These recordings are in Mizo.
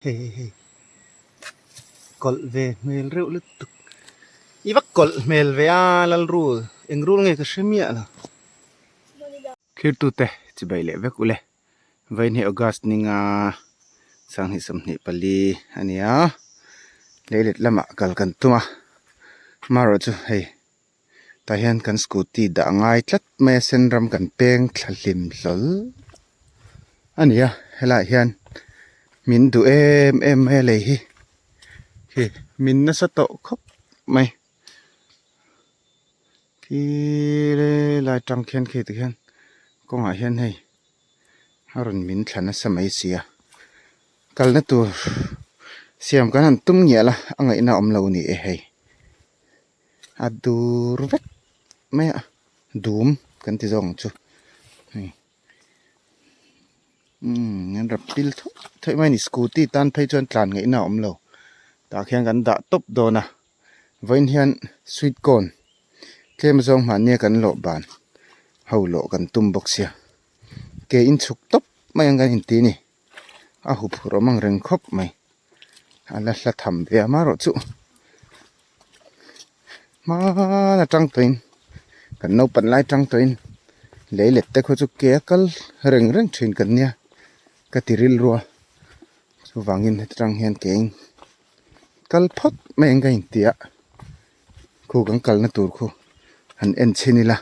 Hei hei hei kawlh ve hmel reuh lutuk i va kawlh hmel ve a lal rul eng rul nge ka hre miah lo. Thirtute chibai leh vek ule vawiin hi August ninga sanghnih 24 a ni a leilet lamah kal kan tum a amaherawhchu chu hei tah hian kan scooty dah a ngai tlat mai a sen ram kan peng thla hlim hlawl a ni a helaiah hian min duh em em mai a lei hi khi min nasa tawh khawp mai khi lai tang khian khi tikhian kawngah hian hei a rawn min thla nasa mai si a kalna tur siam kan han tum ngial a a ngaihna awm lo a ni e hei. A dur vek mai a dum kan ti zawk ang chu hei umm an rap pil thawih thawih mai a ni scooty tan phei chuan tlan ngaihna a awm lo tah khian kan dah tawp dawn a vawiin hian sweet corn tlem zawng mahnia kan lawh ban ho lawh kan tum bawk sia ke in chhuk tawp mai ang kan inti a ni. A huphurh awm ang reng khawp mai a la hla tham ve a amaherawhchu hmaan atang tawhin kan naupan lai atang tawhin lei let te khaw chu ke a kal reng reng thin kan nia ka ti rilru a chuvangin heti tang hian ke in kal phawt mai ang ka inti a khu kan kalna tur khu han en chhin ila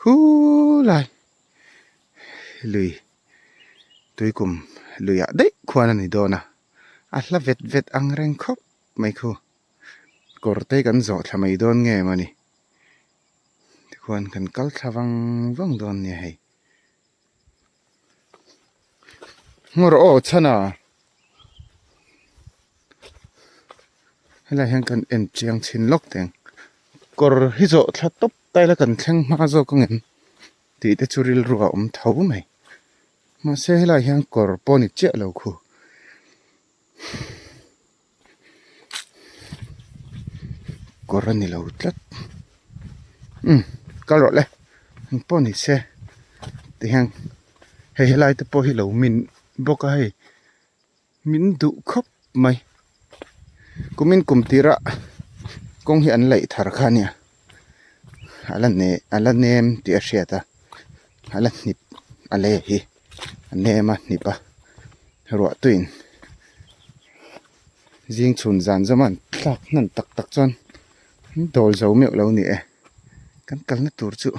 khulai lui. Tuikum luiah daih khuan a ni dawn a, a hla vet vet ang reng khawp mai khu. Kawr te kan zawh thla mai dawn nge mawni tikhuan kan kal thla vang vang dawn nia hei. Ngaw rawh aw chhan a, helai hian kan en chiang chhin lawk teng kawr hi zawh thla tawp ta ila kan thleng hma zawk ang em. Tih te chu rilru a awm tho mai. Mahse helaiah hian kawr pawh a ni chiah lo khu. Kawr a ni lo tlat. Umm kal rawh le eng pawh ni se tihian hei helai te pawh hi lo min bawk a hei. Min duh khawp mai. Kumin kum tirah kawng hi an laih thar kha a nia. A la ne a la nem tih a hriat a, a la hnip a le hi a nem a hnip a ruah tuiin zing chhun zan zawm a an thlak hnan tak tak chuan an dawl zo meuh lo ni e. Kan kalna tur chu.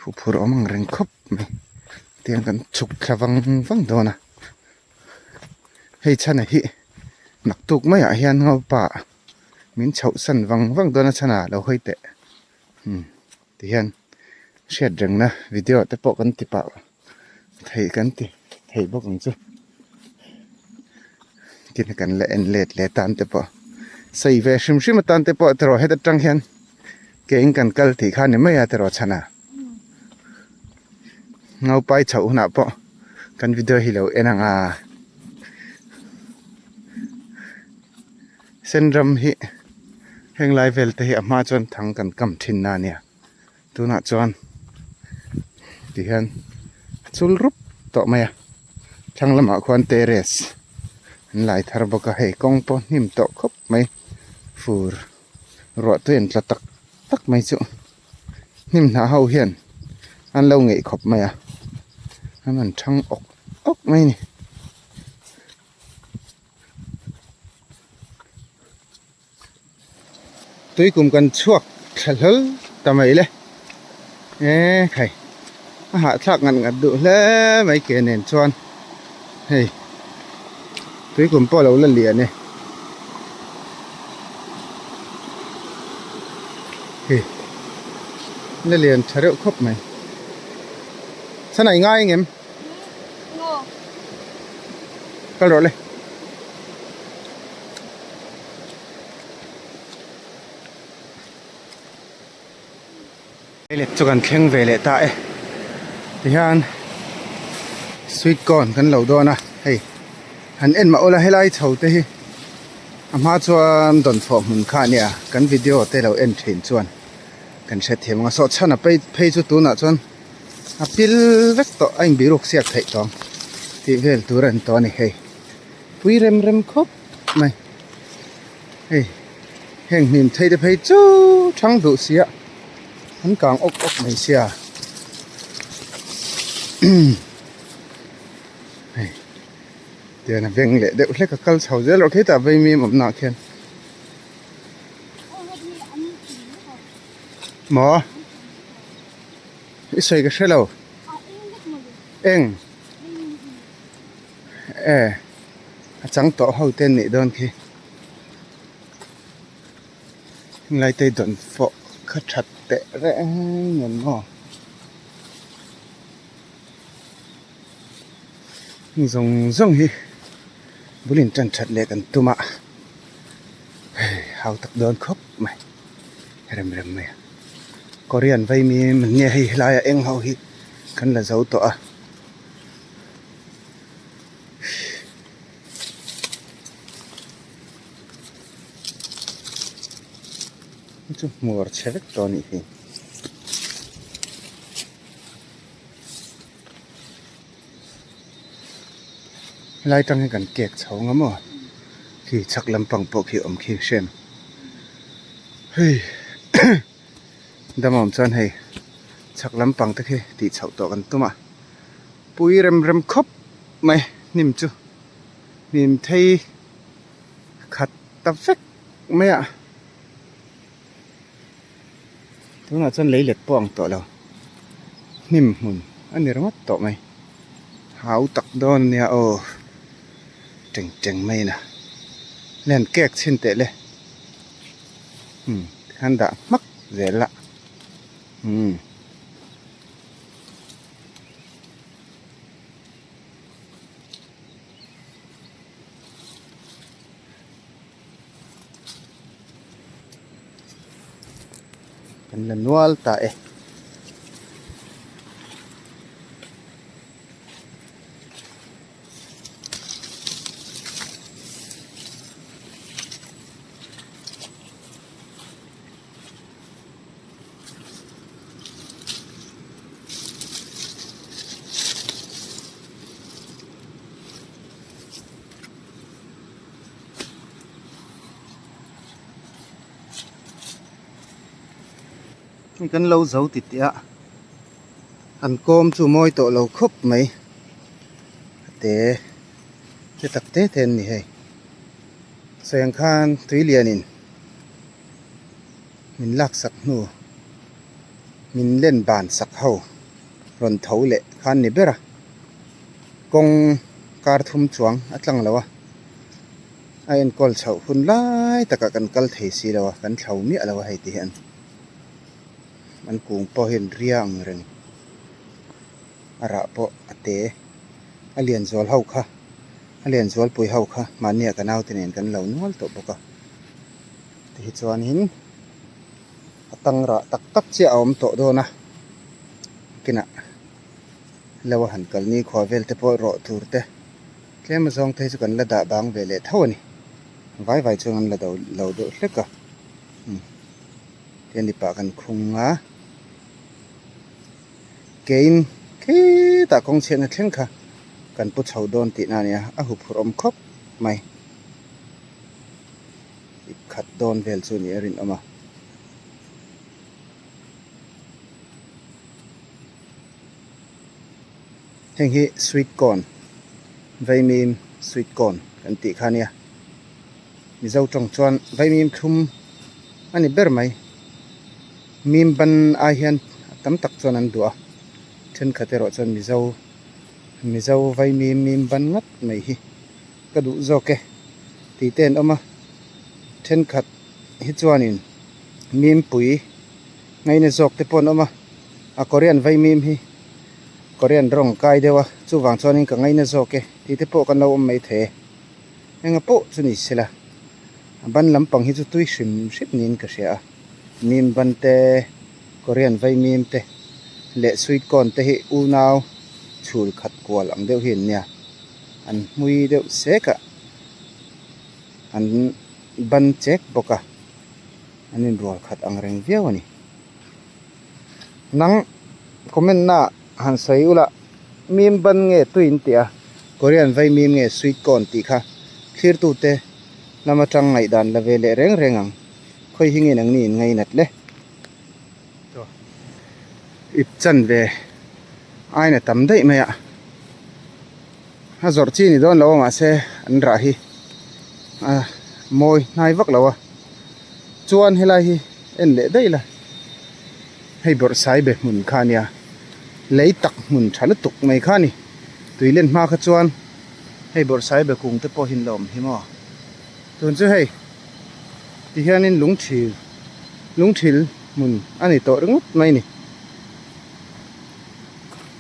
Huphurh awm ang reng khawp mai tiang kan chhuk thla vang vang dawn a hei chhana hi naktuk maiah hian ngopa min chhoh san vang vang dawn a chhana lo hawi teh umm tihian hriat rengna video te pawh kan ti pah theih kan ti thei bawk ang chu tin kan la en let leh tan te pawh sawi ve hrim hrim atan te pawh tiraw heta tang hian ke in kan kal tih kha ni mai a tiraw chhan a naupai chhoh hunah pawh kan video hi lo en ang a sen ram hi heng lai vel te hi a hma chuan thang kan kam thin na ania. Tunah chuan tihian a chul rup tawh mai a thlang lamah khuan terrace an lai thar bawk a hei kawng pawh hnim tawh khawp mai fur ruah tui an tla tak tak mai chu hnim hnah ho hian an lo ngeih khawp mai a an rawn thang awk awk mai a ni. Tuikum kan chhuak thla hlawl ta mai le e khai a hahthlak ngat ngat duh hle mai ke nen chuan hei tuikum pawh a lo la lian e hei la lian tha reuh khawp mai chhan a i ngai ngem kal rawh le. Let chu kan thleng ve leh ta e tihian sweet corn kan lo dawn a hei han en mah ula helai chho te hi a hma chuan dawn chhuah hmun kha a nia kan video te lo en thin chuan kan hrethiam ang a sawhchhan a phei chu tunah chuan a pil vek tawh a inbiruk siak theih tawh ang. Tih vel tur a ni tawh a ni hei. Pui rem rem khawp mai. Hei heng hnim thei te phei chu thang duh sia an kang awk awk mai sia hei tian a veng leh deuh hlek a kal chho zel rawh khitah vaimim awm nah khian maw i sawi ka hre lo eng e a chang tawh ho te an nih dawn khi helai te dawn fawh kha that teh reng em maw heng zawng zawng hi bul in tan that leh kan tum a hei hau tak dawn khawp mai rem rem mai a korean vaimim an nia hei helai a eng ho hi kan la zo tawh a. Chu hmuar chhe vek tawh a nih hi. Helai tang hi kan cake chho ang a maw khi chhak lampang pawh khi awm khi hrem hei dam awm chuan hei chhak lampang te khi tih chhoh tawh kan tum a. Pui rem rem khawp mai hnim chu hnim thei khat ta vek mai a tunah chuan lei let pawh ang tawh lo hnim hmun a ni ringawt tawh mai hau tak dawn a nia aw teng teng mai a len cake chhin teh le umm tikhan dah hmak zel a umm. Kan la nual ta e. Hei kan lo zo ti tih a an kawm chu mawi tawh lo khawp mai a te te tak te te an ni hei sawi ang khan tui lian in. Min laksak hnu min len ban sak ho rawn tho leh khan ni ber a, kawng kar thum chuang a tlang lo a, a enkawl chhoh hun lai takah kan kal thei si lo a, kan thlo miah lo a hei ti hian an kung pawh hian ria ang reng a rah pawh a te a lian zual ho kha a lian zualpui ho kha mahnia ka naute nen kan lo nual tawh bawk a. Tihi chuanin a tang rah tak tak chiah a awm tawh dawn a kinah lo a han kal ni khua vel te pawh rawh tur te tlem azawng te hi chu kan la dah bang ve leh tho a ni vai vai chuan an la do lo deuh hlek a umm tihian mipa kan khung a kein khitah kawng chhiatna thleng kha kan pu chho dawn tihna a ni a a huphurh awm khawp mai. Ip khat dawn vel chu nih a rinawm a. Heng hi sweet corn vaimim sweet corn kan tih kha ania mizo tawng chuan vaimim thlum a ni ber mai mim ban ai hian a tam tak chuan an duh a thenkhat erawh chuan mizo mizo vaimim mim ban ngat mai hi. Ka duh zawk e tih te an awm a, thenkhat hi chuanin mimpui ngaina zawk te pawh an awm a, a Korean vaimim hi Korean rawng kai deuh a, chuvang chuanin ka ngaina zawk e tih te pawh kan lo awm maithei e, enga pawh chu ni sela a ban lampang hi chu tui hrim hrim niin ka hria a, mim ban te Korean vaimim te leh sweet corn te hi unau chhul khat kual ang deuh hi an nia. An hmui deuh sek a an ban chek bawk a an inrual khat ang reng viau a ni nang comment na han sawi ula mim ban nge tui in tih a. Korean vaimim nge sweet corn tih kha thlirtute lam atang ngaihdan la ve leh reng reng ang. Khawi hi nge nangni in ngainat le? Ip chan ve aina tam daih mai a. A zawrh chi ni dawn lo a mahse an rah hi a mawi hnai vak lo a. Chuan helai hi en leh daih la. Hei bawrhsai be hmun kha a nia, lei tak hmun tha lutuk mai kha a ni. Tui len hma kha chuan hei bawrhsai be kung te pawh hi an la awm hi maw. Tun chu hei ti hianin lungthil lungthil hmun a ni tawh ringawt mai a ni.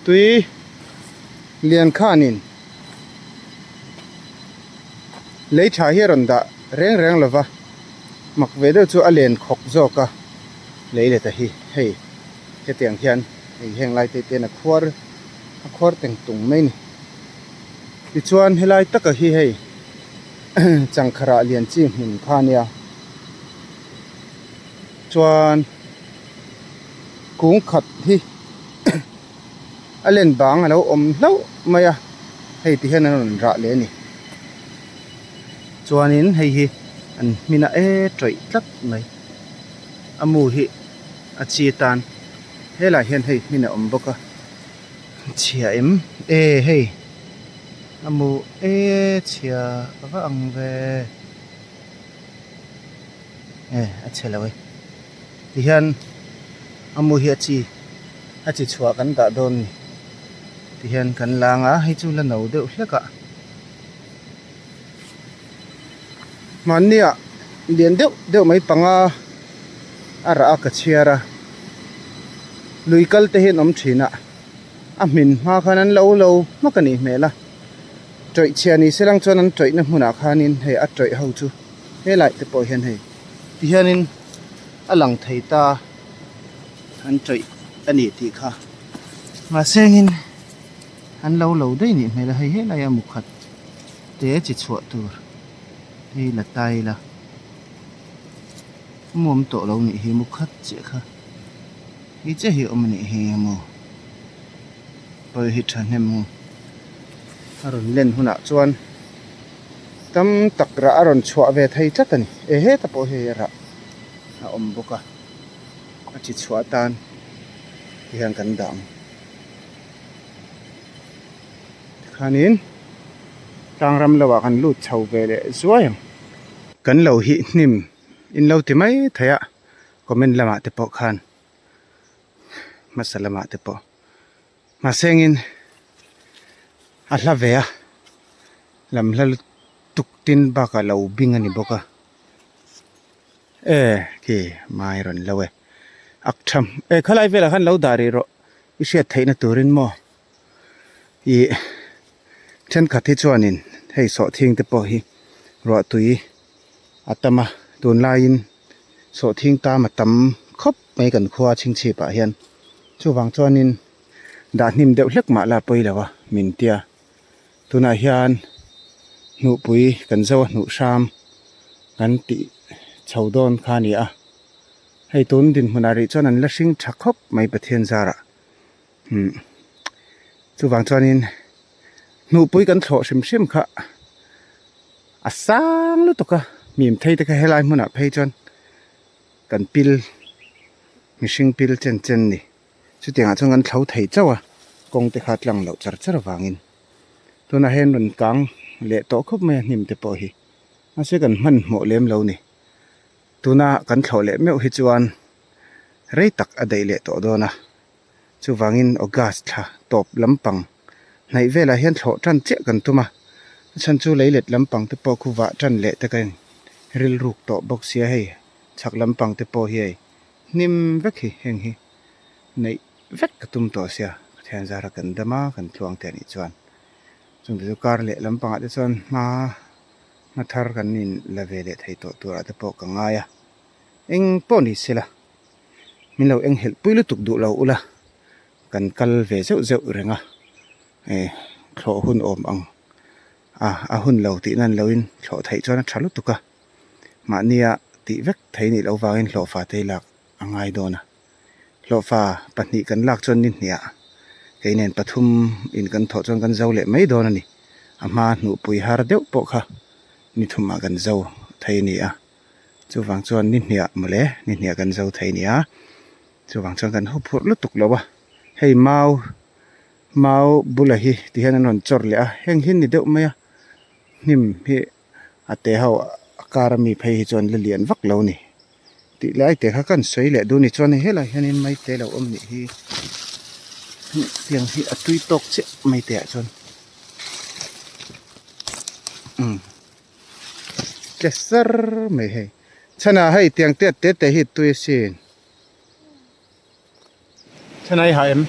Tui lian khanin lei tha hi a rawn dah reng reng lova, mak ve deuh chu a len khawk zawk a. Lei leh ta hi hei hetiang hian hei heng lai te ten a khuar a khuar teng tung mai a ni. Tichuan helai taka hi hei changkharah lian chi hmun kha a nia chuan kung khat hi a len bang a lo awm hlauh mai a hei ti hian an rawn rah leh a ni. Chuanin hei hi an hmin a e tawih tlat mai. A mu hi a chi atan helai hian hei hmin a awm bawk a chhia em e hei a mu e chhia a va ang ve e a chhe lo e tihian a mu hi a chi a chi chhuah kan dah dawn a ni tihian kan lang a hei chu la no deuh hlek a. Hmannia lian deuh deuh mai panga a rah a ka chhiar a, lui kal te hi an awm thin a, a hmin hma khan an lo lo hmak a nih hmel a, tawih chhia ni se lang chuan an tawihna hmunah khanin hei a tawih ho chu helai te pawh hian hei ti hianin a lang thei ta an tawih a ni tih kha mahse engin an lo lo daih a nih hmel a hei helai a mukhat. Te chi chhuah tur hei la ta ila mu awm tawh lo nih hi mu khat chiah kha hei chiah hi a awm a nih hi maw pawi hi thahnem a rawn len hunah chuan tam tak rah a rawn chhuah ve thei tlat a ni e heta pawh hei a rah a awm bawk a a chi chhuah atan tihian kan dah ang. Tikhanin tlangram lo ah kan lut chho ve leh zuai ang. Kan lo hi hnim in lo ti mai thei a comment lamah te pawh khan hmasa lamah te pawh mahsengin a hla ve a lam hla lutuk tin bakah lo bing a ni bawk a e khi mai rawn lo e ak tha e khalai velah khan lo dah rih rawh i hriat theihna turin maw. Ih thenkhat hi chuanin hei sawhthing te pawh hi ruahtui a tam a tunlaiin sawhthing tam a tam khawp mai kan khua chhingchhip ah hian chuvang chuanin dah hnim deuh hlek mah la pawi lo a min tia tunah hian hnuhpui kan zo a hnuh hram kan tih chho dawn kha a ni a hei tun dinhmunah rih chuan an la hring tha khawp mai Pathian zarah. Umm chuvang chuanin hnuhpui kan thlawh hrim hrim kha a sang lutuk a mim thei te kha helai hmunah phei chuan kan pil mihring pil chen chen ni chutiangah chuan kan thlo thei chauh a kawng te kha tlang loh char char avangin tunah hian rawn kang leh tawh khawp mai a hnim te pawh hi mahse kan hmanhmawh lem lo ni tuna kan thlawh leh meuh hi chuan rei tak a daih leh tawh dawn a. Chuvangin August thla tawp lampang hnaih velah hian thlawh tan chiah kan tum a, a chhan chu leilet lampang te pawh khu vah tan leh te ka rilruk tawh bawk sia hei chhak lampang te pawh hi hei hnim vek hi heng hi neih vek ka tum tawh sia Pathian zara kan dam a kan tluang te anih chuan chung te chu kar leh lampangah te chuan hma hma thar kan in la ve leh thei tawh turah te pawh ka ngai a eng pawh ni sela. Min lo enghelh pui lutuk duh lo ula kan kal ve zeuh zeuh reng a eh thlawh hun awm ang a a hun lo tih nan loin thlawh theih chuan a tha lutuk a mahnia tih vek thei nih loh vangin hlawhfa te hi lak a ngai dawn a hlawhfa pahnih kan lak chuan ni hniah kei nen pathum in kan thawh chuan kan zo leh mai dawn a ni. A hma hnuhpui har deuh pawh kha ni thumah kan zo thei a ni a, chuvang chuan ni hniah mawle ni hniah kan zo thei a ni a, chuvang chuan kan hu phurh lutuk lo a, hei mau mau bulah hi ti hian an rawn chawr leh a, heng hi ni deuh mai a, hnim hi a te ho a kar ami phei hi chuan la lian vak lo a ni tih lai te kha kan sawi leh duh a ni chuan hei helai hianin maite lo awm nih hi tiang hi a tui tawk chiah maite ah chuan umm tle sar mai hei chhanah hei tiang te te te hi tui asin. Chennai ha em?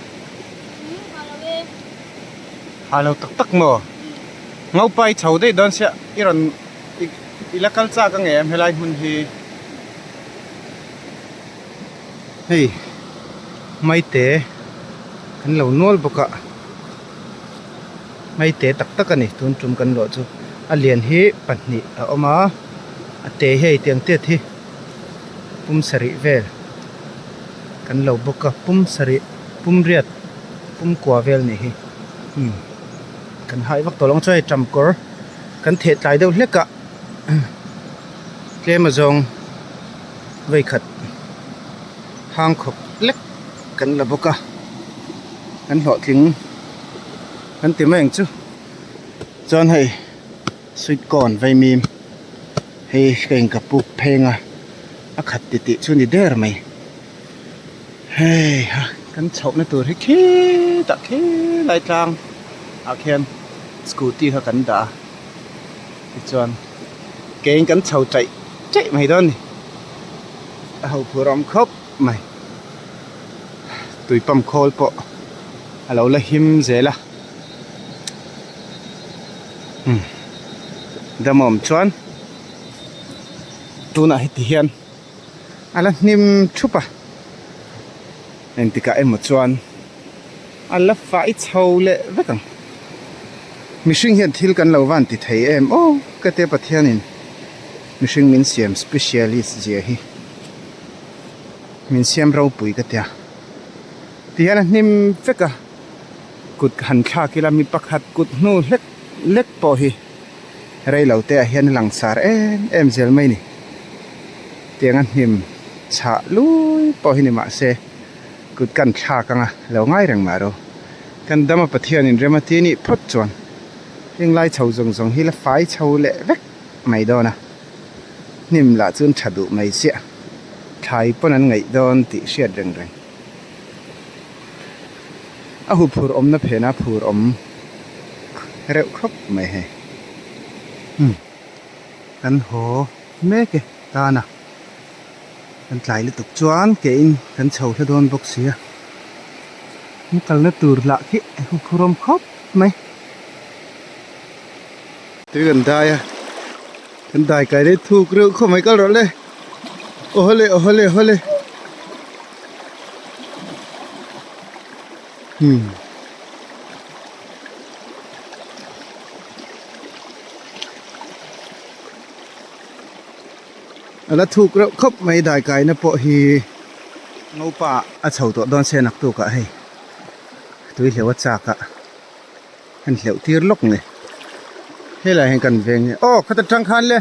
Ha lo tak tak maw? Ngopa i chho daih dawn sia i rawn i la kal chak ang em helai hmun hi? Hei maite kan lo nual bawk a maite tak tak a ni tun tum kan luah chu a lian hi pahnih a awm a a te hi hei tiang tiat hi. Pum sarih vel kan lo bawk a pum sarih pum riat pum kua vel nih hi umm kan hai vak tawh lo ang chuan hei tam kawr kan theh tlai deuh hlek a tlem azawng vawikhat hang khawp lek kan la bawk a kan hlawhtling kan ti mai ang chu chuan hei. Sweet corn vaimim hei ka in ka puk pheng a a khat ti tih chu ni der mai hei ha kan chhoh na tur hi khitah khilai tlang ah khian scooty kha kan dah a tichuan keiin kan chho chaih chaih mai dawn a ni a ho phur awm khawp mai tui pump khawl pawh a lo la him zel a. Umm dam awm chuan tunah heti hian a la hnim thup a engtikah emaw chuan a la fai chho leh vek ang mihring hian thil kan lo van ti thei em aw ka tia Pathianin mihring min siam specialist zia hi min siam ropui ka tia ti hian a hnim vek a. Kut han thlak ila mi pakhat kut hnu hlek lek pawh hi rei lo te ah hian a lang sar em em zel mai a ni. Tiang a hnim chhah lui pawh hi ni mah se kut kan thlak anga lo ngai reng mah ro. Kan dama Pathianin rem a ti nih phawt chuan heng lai chho zawng zawng hi la fai chho leh vek mai dawn a, hnim lah chu an tha duh mai chiah thlai pawn an ngaih dawn tih hriat reng reng. A hu phur awmna phenah phur awm reuh khawp mai hei umm kan haw mek e tana kan tlai lutuk chuan kein kan chho hla dawn bawk si a an kalna tur lah khi a hu phur awm khawp mai tui kan dai a kan dai kai leh thuk reuh khawp mai kal rawh le aw hawle aw hawle aw hawle. Hmm. A la thuk reuh khawp mai dai kaina pawh hi ngopa a chho tawh dawn se naktuk ah hei tui hleuh a chak a han hleuh tir lawk ni helai hian kan veng hi aw khata tang khan le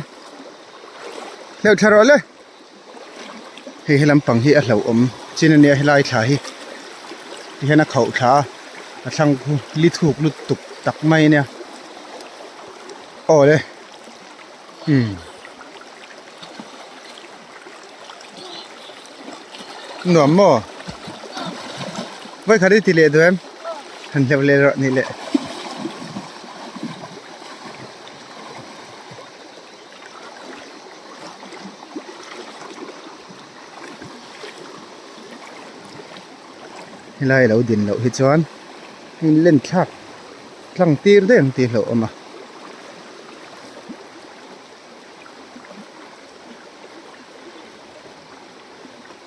hleuh thla rawh le. Hei he lampang hi a hlauhawm chin ania helai thla hi tihian a khauh thla a a thlang khu li thuk lutuk tak mai ania aw le umm nuam maw vawikhat i ti leh duh em han hleuh leh rawh ni leh. Helai lo din loh hi chuan hei len thlak tlang tir daih ang tih hlauh awm a.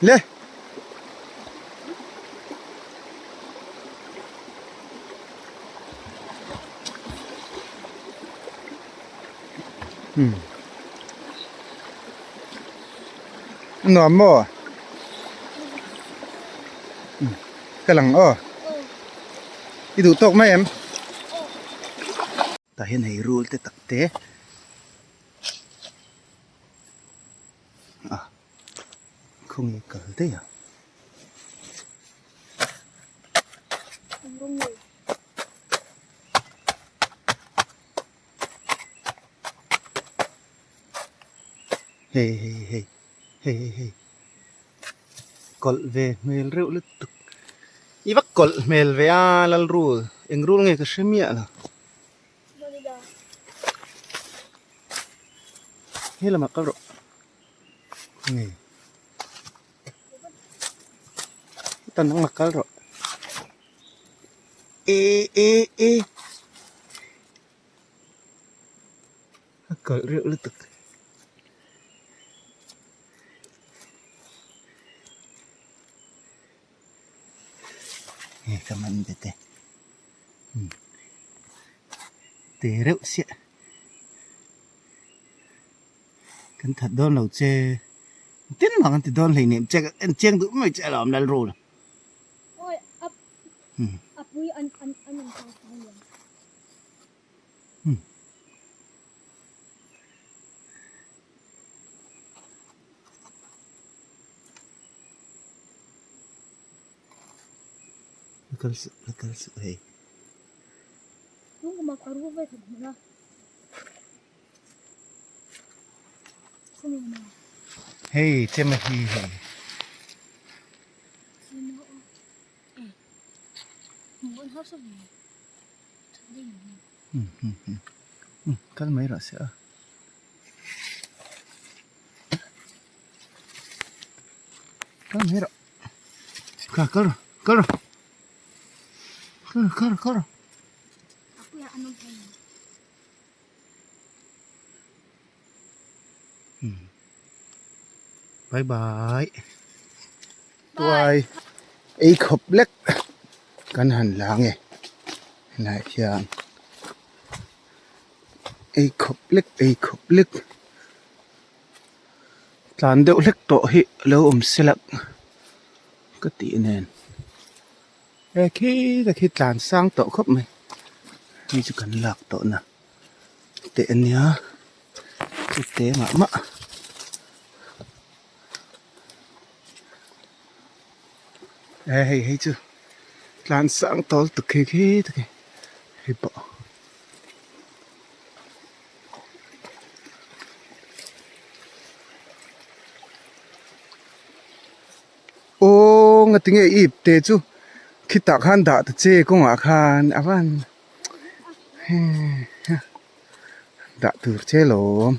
Le. Umm nuam maw umm ka lang aw i duh tawk mai em. Tah hian hei rul te tak te a khawnge kal daih a. Hei hei hei hei hei hei kawlh ve hmel reuh lutuk i va kawlh hmel ve a lal rul eng rul nge ka hre miah lo he lamah kal rawh nge heta nangmah kal rawh e e e. A kalh reuh lutuk. Hei ka man bet e. Te reuh siah. Kan that dawn lo che. Tin mah kan ti dawn hlei nem che en chiang duh mai che alawm lal rul. La kal suh la kal suh hei. Hei chema hi hei. Kal mai rawh se a. Kal mai rawh. Kha kal rawh kal rawh. Kal rawh kal rawh kal rawh. Bye bye. Tuai ei khawp lek kan han la nge helai hian ei khawp lek ei khawp lek tlan deuh hlek tawh hi a lo awm se lah ka tih nen he khi te khi tlan sang tawh khawp mai hei chu kan lak tawh na teh ania chute mah mah. He hei hei chu tlan sang tawl tuk khi khi tak hi hei pawh. Aw nga tinge ip te chu khitah khan dah ta che kawngah khan a van dah tur che lawm.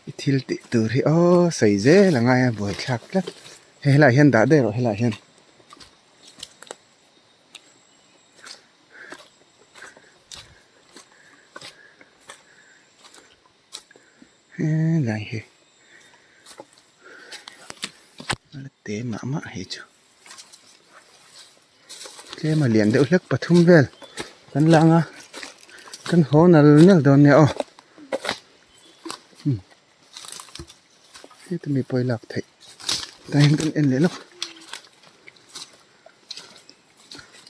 I thil tih tur hi aw sawi zel a ngai a buaithlak tlat hei helaiah hian dah daih rawh helaiah hian helai hi a te mah mah hei chu tlem a lian deuh hlek pathum vel kan la ang a kan haw nal nal dawn nia aw heta mi pawh i lak theih tah hian kan en leh lawk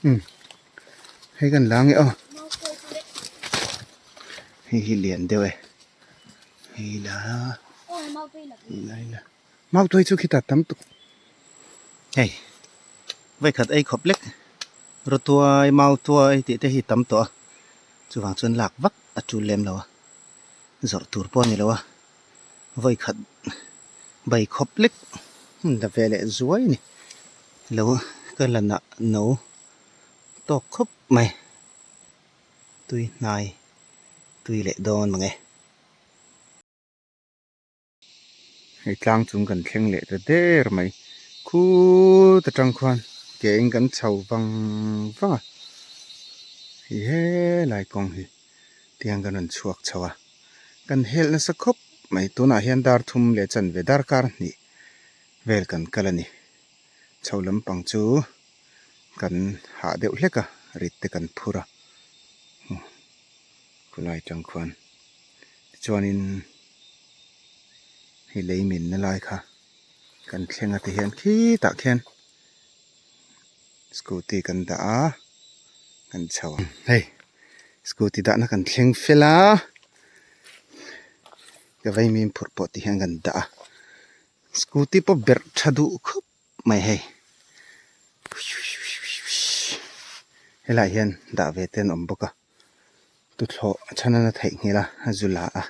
umm hei kan la ang e aw hei hi lian deuh e hei la hei la hei la. Mautuai chu khitah tam tuk. Hei vawikhat ei khawp lek rawtuai mautuai tih te hi tam tawh a chuvang chuan lak vak a tul lem lo a zawrh tur pawh a ni lo a vawikhat bai khawp lek hmun la ve leh zuai a ni lo ka la nah no tawk khawp mai tui hnai tui leh dawn mange. Hei tlang chung kan thleng leh ta der mai khut atang khuan ke in kan chho vang vang a hei helai kawng hi tiang kan rawn chhuak chho a kan helh nasa khawp mai tunah hian dar thum leh chanve darkar hnih vel kan kal a ni chho lampang chu kan hah deuh hlek a rit te kan phur a khulai tang khuan tichuanin. Hei lei min na lai kha kan thleng a ti hian khitah khian scooty kan dah a kan chho a hei. Scooty dahna kan thleng fel a, ka vaimim phurh pawh ti hian kan dah a, scooty pawh berh tha duh khawp mai hei helaiah hian dah ve te an awm bawk a tuthlawh a chhan a theihnghilh a a zu la a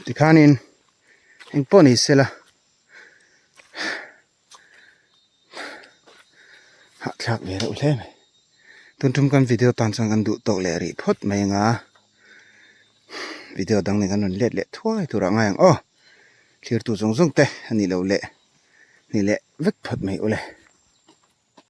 tikhanin engpawh ni sela hahthlak ve reuh hle mai tun tum kan video tan chuan kan duh tawk leh rih phawt mai anga video dang nen kan rawn let leh thuai turah ngai ang aw thlir tu zawng zawng te a nih loh leh ni leh vek phawt mai ule.